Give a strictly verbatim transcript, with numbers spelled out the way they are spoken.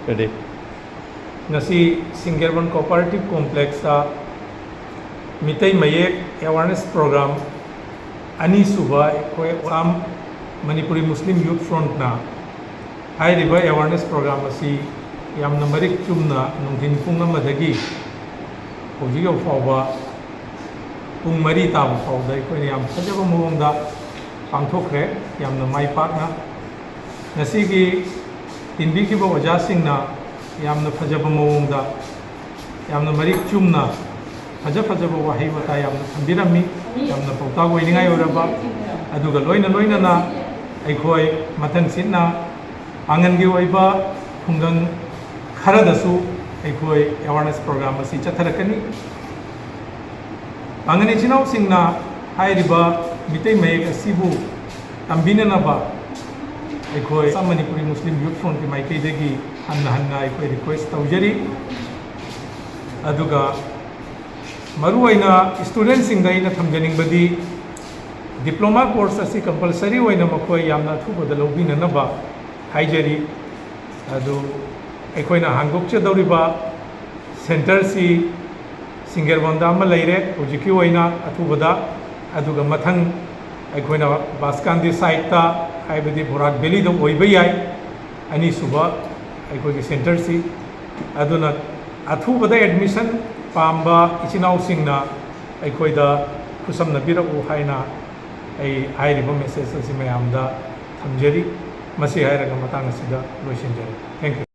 Ready. ꯉꯁꯤ ꯁꯤꯡꯒꯦꯔꯕꯟ cooperative ꯀꯣꯝꯄ꯭ꯂꯦꯛꯁꯇ Meitei ꯃꯌꯦꯛ awareness programme ꯑꯅꯤꯁꯨꯕ ꯑꯩꯈꯣꯏ ꯑꯁꯥꯝ ꯃꯅꯤꯄꯨꯔꯤ ꯃꯨꯁꯂꯤꯝ ꯌꯨꯠ ꯐ꯭ꯔꯣꯟꯠꯅ ꯍꯥꯏꯔꯤꯕ ꯑꯦꯋꯥꯔꯅꯦꯁ ꯄ꯭ꯔꯣꯒ꯭ꯔꯥꯝ ꯑꯁꯤ ꯌꯥꯝꯅ ꯃꯔꯤꯛ ꯆꯨꯝꯅ ꯅꯨꯡꯊꯤꯟ ꯄꯨꯡ ꯑꯃꯗꯒꯤ ꯍꯧꯖꯤꯛ ꯌꯧ ꯐꯥꯎꯕ ꯄꯨꯡ ꯃꯔꯤ ꯇꯥꯕ ꯐꯥꯎꯗ ꯑꯩꯈꯣꯏꯅ ꯌꯥꯝ ꯐꯖꯕ ꯃꯑꯣꯡꯗ ꯄꯥꯡꯊꯣꯛꯈ꯭ꯔꯦ꯫ ꯌꯥꯝꯅ ꯃꯥꯏ ꯄꯥꯛꯅ ꯉꯁꯤꯒꯤ ꯇꯤꯟꯕꯤꯈꯤꯕ ꯑꯣꯖꯥꯁꯤꯡꯅ ꯌꯥꯝꯅ ꯐꯖꯕ ꯃꯑꯣꯡꯗ, ꯌꯥꯝꯅ ꯃꯔꯤꯛ ꯆꯨꯝꯅ ꯐꯖ ꯐꯖꯕ ꯋꯥꯍꯩ ꯋꯥꯇꯥ ꯌꯥꯝꯅ ꯊꯝꯕꯤꯔꯝꯃꯤ꯫ ꯌꯥꯝꯅ ꯄꯥꯎꯇꯥꯛ ꯑꯣꯏꯅꯤꯡꯉꯥꯏ ꯑꯣꯏꯔꯕ, ꯑꯗꯨꯒ ꯂꯣꯏꯅ ꯂꯣꯏꯅꯅ ꯑꯩꯈꯣꯏ ꯃꯊꯪꯁꯤꯠꯅ ꯄꯥꯡꯒꯜꯒꯤ ꯑꯣꯏꯕ ꯈꯨꯡꯒꯪ ꯈꯔꯗꯁꯨ ꯑꯩꯈꯣꯏ ꯑꯦꯋꯥꯔꯅꯦꯁ ꯄ꯭ꯔꯣꯒ꯭ꯔꯥꯝ ꯑꯁꯤ ꯆꯠꯊꯔꯛꯀꯅꯤ꯫ ꯄꯥꯡꯒꯜ ꯏꯆꯤꯟ ꯏꯅꯥꯎꯁꯤꯡꯅ ꯍꯥꯏꯔꯤꯕ ꯃꯤꯇꯩ ꯃꯌꯦꯛ ꯑꯁꯤꯕꯨ ꯇꯝꯕꯤꯅꯅꯕ ꯑꯩꯈꯣꯏ ꯑꯁꯥꯝ ꯃꯅꯤꯄꯨꯔꯤ ꯃꯨꯁꯂꯤꯝ ꯌꯨꯠ ꯐ꯭ꯔꯣꯟꯠꯀꯤ ꯃꯥꯏꯀꯩꯗꯒꯤ ꯍꯟꯅ ꯍꯟꯅ ꯑꯩꯈꯣꯏ ꯔꯤꯀ꯭ꯋꯦꯁ ꯇꯧꯖꯔꯤ꯫ ꯑꯗꯨꯒ ꯃꯔꯨꯑꯣꯏꯅ ꯁ꯭ꯇꯨꯗꯦꯟꯠꯁꯤꯡꯗ ꯑꯩꯅ ꯊꯝꯖꯅꯤꯡꯕꯗꯤ, ꯗꯤꯄ꯭ꯂꯣꯃꯥ ꯀꯣꯔꯁ ꯑꯁꯤ ꯀꯝꯄꯜꯁꯔꯤ ꯑꯣꯏꯅ ꯃꯈꯣꯏ ꯌꯥꯝꯅ ꯑꯊꯨꯕꯗ ꯂꯧꯕꯤꯅꯅꯕ ꯍꯥꯏꯖꯔꯤ꯫ ꯑꯗꯨ ꯑꯩꯈꯣꯏꯅ ꯍꯥꯡꯗꯣꯛꯆꯗꯧꯔꯤꯕ ꯁꯦꯟꯇꯔꯁꯤ ꯁꯤꯡꯒꯦꯔꯕꯟꯗ ꯑꯃ ꯂꯩꯔꯦ ꯍꯧꯖꯤꯛꯀꯤ ꯑꯣꯏꯅ ꯑꯊꯨꯕꯗ, ꯑꯗꯨꯒ ꯃꯊꯪ ꯑꯩꯈꯣꯏꯅ ꯕꯥꯁꯀꯥꯟꯗꯤ ꯁꯥꯏꯠꯇ, ꯍꯥꯏꯕꯗꯤ ꯕꯣꯔꯥꯛ ꯚꯦꯂꯤꯗ ꯑꯣꯏꯕ ꯌꯥꯏ, ꯑꯅꯤꯁꯨꯕ ꯑꯩꯈꯣꯏꯒꯤ ꯁꯦꯟꯇꯔꯁꯤ꯫ ꯑꯗꯨꯅ ꯑꯊꯨꯕꯗ ꯑꯦꯗꯃꯤꯁꯟ ꯄꯥꯝꯕ ꯏꯆꯤꯟ ꯏꯅꯥꯎꯁꯤꯡꯅ ꯑꯩꯈꯣꯏꯗ ꯈꯨꯠꯁꯝꯅꯕꯤꯔꯛꯎ ꯍꯥꯏꯅ ꯑꯩ ꯍꯥꯏꯔꯤꯕ ꯃꯦꯁꯦꯖ ꯑꯁꯤ ꯃꯌꯥꯝꯗ ꯊꯝꯖꯔꯤ꯫ ꯃꯁꯤ ꯍꯥꯏꯔꯒ ꯃꯇꯥꯡ ꯑꯁꯤꯗ ꯂꯣꯏꯁꯤꯟꯖꯔꯦ꯫ Thank you꯫